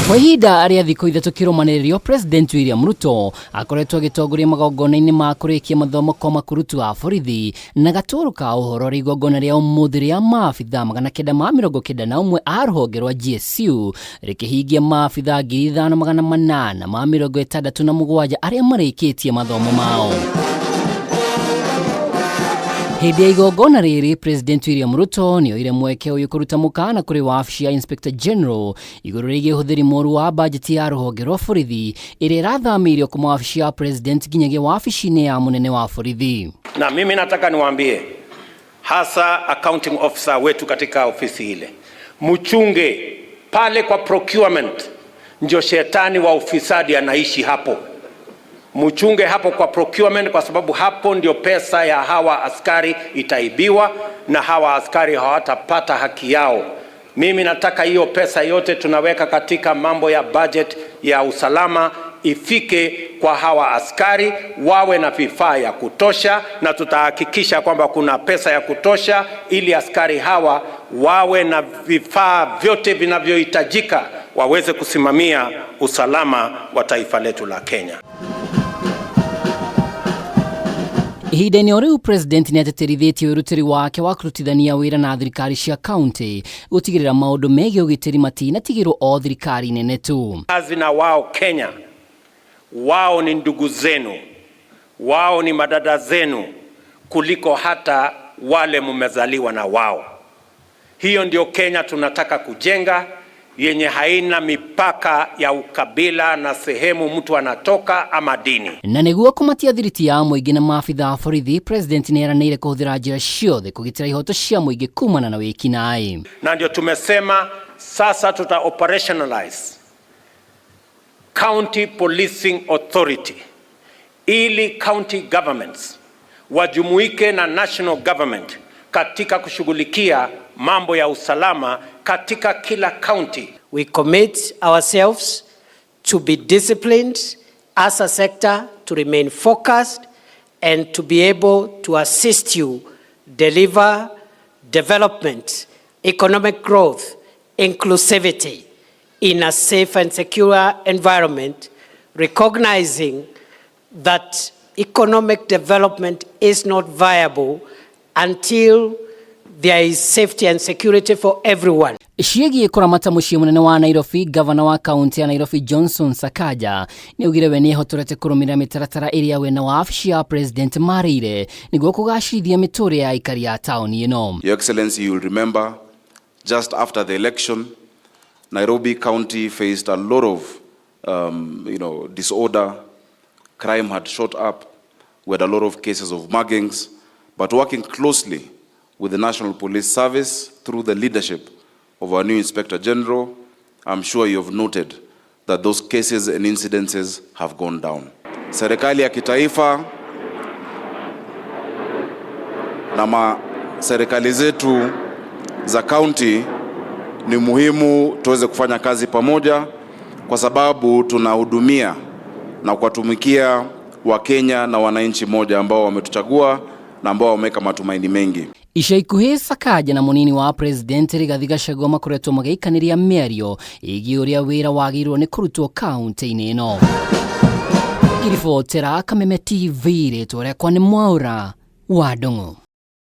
Kwa ihinda rĩa thikũ 3 kĩrũmanĩrĩrio, President William Ruto akoretwo agĩtongoria magongona-inĩ ma kũrĩkia mathomo kwa makurutu a borithi na gatũrũ ka ũhoro rĩ igongona rĩa ũmũthĩ rĩa maabithaa 991 a rũhonge rwa GSU rĩkĩhingia maabithaa 5867 arĩa marĩkĩtie mathomo mao. Hĩndĩ ya igongona rĩrĩ, President William Ruto nĩ oire mweke ũyũ kũruta mũkana kũrĩ wabici ya Inspector General igũrũ rĩgiĩ ũhũthĩri mũru wa bajeti ya rũhonge rwa borithi ĩrĩa ĩrathamĩirio kuma wabici ya President nginyagia wabici-inĩ ya mũnene wa borithi. Na mimi nataka niwaambie hasa accounting officer wetu katika ofisi ile, mchunge pale kwa procurement, ndio shetani wa ufisadi anaishi hapo. Mchunge hapo kwa procurement, kwa sababu hapo ndio pesa ya hawa askari itaibiwa na hawa askari hawatapata haki yao. Mimi nataka hiyo pesa yote tunaweka katika mambo ya budget ya usalama ifike kwa hawa askari, wawe na vifaa ya kutosha, na tutahakikisha kwamba kuna pesa ya kutosha ili askari hawa wawe na vifaa vyote vinavyohitajika waweze kusimamia usalama wa taifa letu la Kenya. Ihinda-inĩ o rĩu, President nĩ atĩtĩrithĩtie wĩrutĩri wake wa kũrutithania wĩra na thirikari cia kaunti gũtigĩrĩra maũndũ megiĩ ũgitĩri matinatigĩrwo o thirikari nene tu. Kazi na wao Kenya, wao ni ndugu zenu, wao ni madada zenu kuliko hata wale mmezaliwa na wao. Hiyo ndio Kenya tunataka kujenga, yenye haina mipaka ya ukabila na sehemu mtu anatoka ama dini. Na nĩguo kũmatia thiriti ya mũingĩ na maabithaa a borithi, President nĩ eranĩire kũhũthĩra njĩra ciothe kũgitĩra ihoto cia mũingĩ kumana na wĩkinaĩ. Na ndio tumesema sasa tuta operationalize County Policing Authority ili county governments wajumuike na national government katika kushughulikia mambo ya usalama katika kila county. We commit ourselves to be disciplined as a sector, to remain focused, and to be able to assist you deliver development, economic growth, inclusivity in a safe and secure environment, recognizing that economic development is not viable until there is safety and security for everyone. Ciĩgiĩ kũramata mũciĩ mũnene wa Nairobi, gavana wa kaunti ya Nairobi Johnson Sakaja nĩ augire we nĩ ehotorete kũrũmĩrĩra mĩtaratara ĩrĩa we na wabici ya President marĩire nĩguo kũgacĩrithia mĩtũrĩre ya aikari a taũni ĩno. Your Excellency, you will remember just after the election, Nairobi County faced a lot of disorder. Crime had shot up. We had a lot of cases of muggings. But working closely with the National Police Service through the leadership of our new Inspector General, I'm sure you have noted that those cases and incidences have gone down. Serikali ya kitaifa na serikali zetu za county ni muhimu tuweze kufanya kazi pamoja, kwa sababu tunahudumia na kuwatumikia Wakenya na wananchi moja ambao wametuchagua na ambao wameweka matumaini mengi. Ica ikuhĩ, Sakaja na mũnini wa President Rigathi Gachagua makoretwo magĩikanĩria mĩario ĩgiĩ ũrĩa wĩra wagĩrĩirwo nĩ kũrutwo kaunti-inĩ ĩno. Ngiribotera Kameme TV, rĩtwa rĩakwa nĩ Mwaũra wa Ndung'u.